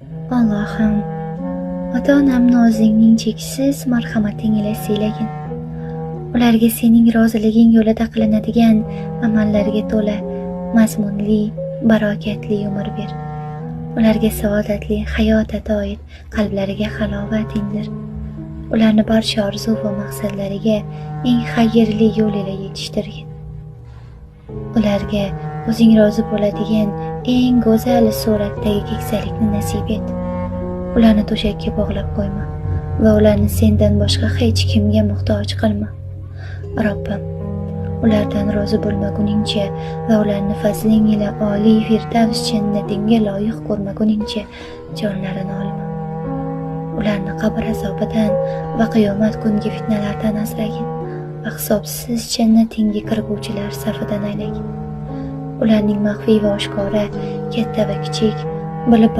Allohim, ota-onamni o'zingning cheksiz marhamating ila siylagin. Ularga sening roziliging yo'lida qilinadigan amallarga to'la, mazmunli, barokatli umr ber. Ularga saodatli hayot ato et, qalblariga halovat indir. Ularni barcha orzu va maqsadlariga eng xayrli yo'l ila yetishtirgin. Ularga o'zing rozi bo'ladigan eng go'zal suratdagi keksalikni nasib et. Ularni to'shakka bog'lab qo'yma va ularni sendan boshqa hech kimga muhtoj qilma. Robbim, ulardan rozi bo'lmaguningcha va ularni fazling ila oliy Firdavs jannatingga loyiq ko'rmaguningcha jonlarini olma. Ularni qabr azobidan va qiyomat kungi fitnalardan asragin va hisobsiz jannatingga kirguvchilar safidan aylagin. Ularning maxfiy va oshkora, katta va kichik, bilib